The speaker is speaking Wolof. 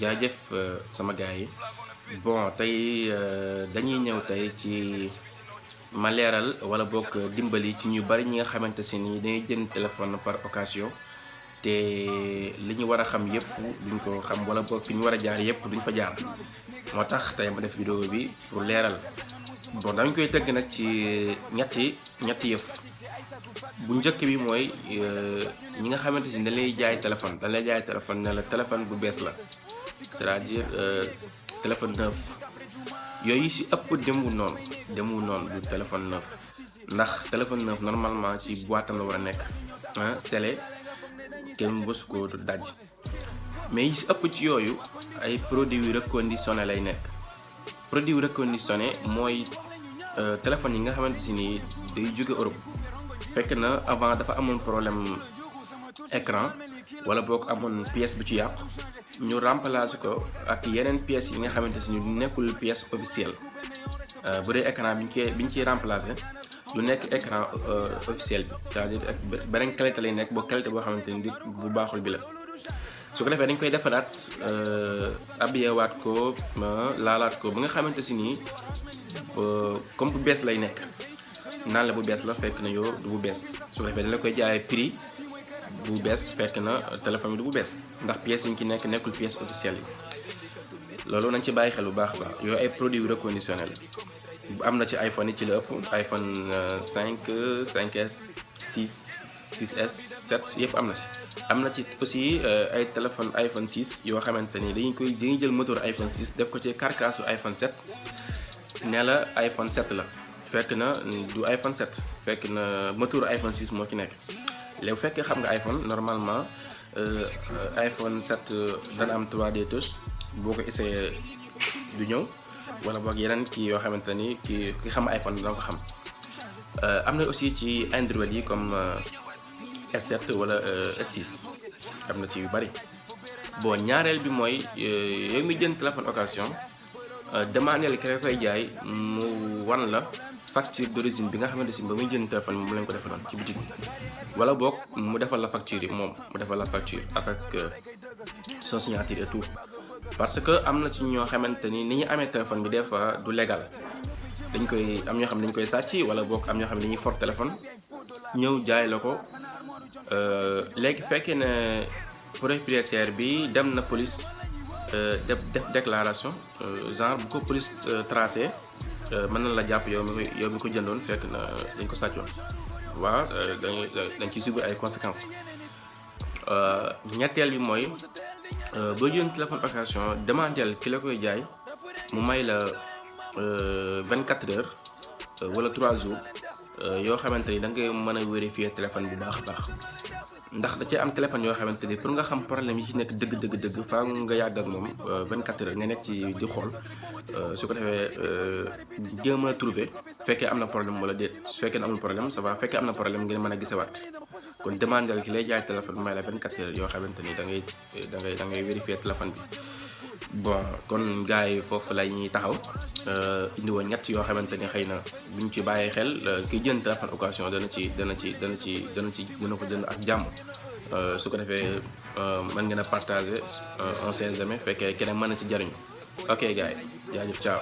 jaajëf sama gars yi bon tey dañuy ñëw tey ci ma leeral wala bokk dimbali ci ñu bari ñi nga xamante si ni dañuy jënd téléphone par occasion te li ñu war a xam yëpp duñ ko xam wala bokk fi ñu war a jaar yëpp duñ fa jaar moo tax tey ma def vidéo bi pour leeral bon dañ koy tëgg nag ci ñetti yëf bu njëkk bi mooy ñi nga xamante si dañ lay jaay téléphone ne la téléphone bu bees la c'est-à-dire téléphone neuf yooyu si ëpp demul noonu du téléphone neuf ndax téléphone neuf normalement ci boîte la war a nekk scellé kenn bës ko daj mais yi si ëpp ci yooyu ay produits reconditionné lay nekk. produit reconditionné mooy téléphone yi nga xamante si ni day jóge Europe fekk na avant dafa amoon problème écran wala boog amoon pièce bu ci yàqu ñu remplacer ko ak yeneen pièces yi nga xamante si ni du nekkul pièce officielle bu dee écran bi ñu ciy remplacer du nekk écran officiel bi c'est-à-dire ak beneen qualité lay nekk boo qualité boo xamante ni bu baaxul bi la. su ko defee dañ koy defaraat abiyewaat ko laalaat ko ba nga xamante si nii comme bu bees lay nekk naan la bu bees la fekk na yow du bu bees su ko defee dañ la koy jaayee prix bu bees fekk na téléphone bi du bu bees ndax pièces yi ñu ci nekkul pièce officielle yi loolu nañ ci bàyyi xel bu baax a baax yooyu ay produits reconditionnels am na ci iPhone yi ci la ëpp iPhone 5 5S 6 6S 7 yëpp am na si. am na ci aussi ay téléphone iPhone 6 yoo xamante ni dañuy jël moteur iPhone 6 def ko ci carcasse iPhone 7 ne la iPhone 7 la fekk na du iPhone 7 fekk na moteur iPhone 6 moo ci nekk léegi fekkee xam nga iPhone normalement iPhone 7 dana am 3D touch boo ko essayé du ñëw wala boog yeneen kii yoo xamante ni ki xam iPhone dana ko xam am na aussi ci Android yi comme S7 wala S6 am na ci yu bari bon ñaareel bi mooy yow mi jënd téléphone occasion demandeel ki koy jaay mu wan la facture d'origine bi nga xamante si ba muy jënd téléphone moom lañ ko defaloon ci boutique bi wala boog mu defal la facture yi moom mu defal la facture avec son signature et tout parce que am na ci ñoo xamante ni ñu amee téléphone bi des fois du légal dañ koy am ñoo xam ne dañ koy sàcc wala boog am ñoo xam ne dañuy for téléphone ñëw jaay la ko léegi fekkee ne propriétaire bi dem na police def déclaration genre bu ko police tracé mën na la jàpp yow mi ko jëndoon fekk na dañ ko sàccoon waaw dañ ci subir ay conséquences. ñetteel bi mooy boo jënd téléphone occasion demandeel ki la koy jaay mu may la 24 heures wala 3 jours yoo xamante ni da ngay mën a vérifier téléphone bu baax a baax ndax da cee am téléphone yoo xamante ni pour nga xam problème yi ci nekk dëgg faa nga yàgg ak moom 24 heures nga nekk ci di xool su ko defee jéem a trouver fekkee am na problème wala déet su fekkee amul problème ça va fekkee am na problème ngeen mën a gisewaat kon demandel ki lay jaay téléphone may la 24 heures yoo xamante ni da ngay vérifier téléphone bi. bon kon gars yi foofu la ñuy taxaw indi woon ñett yoo xamante ni xëy na buñ ci bàyyi xel ki jënd téléphone occasion dana ko jënd ak jàmm su ko defee mën ngeen a partager on sait jamais fekkee keneen mën na ci jariñu ok gars yi jaajëf ciao.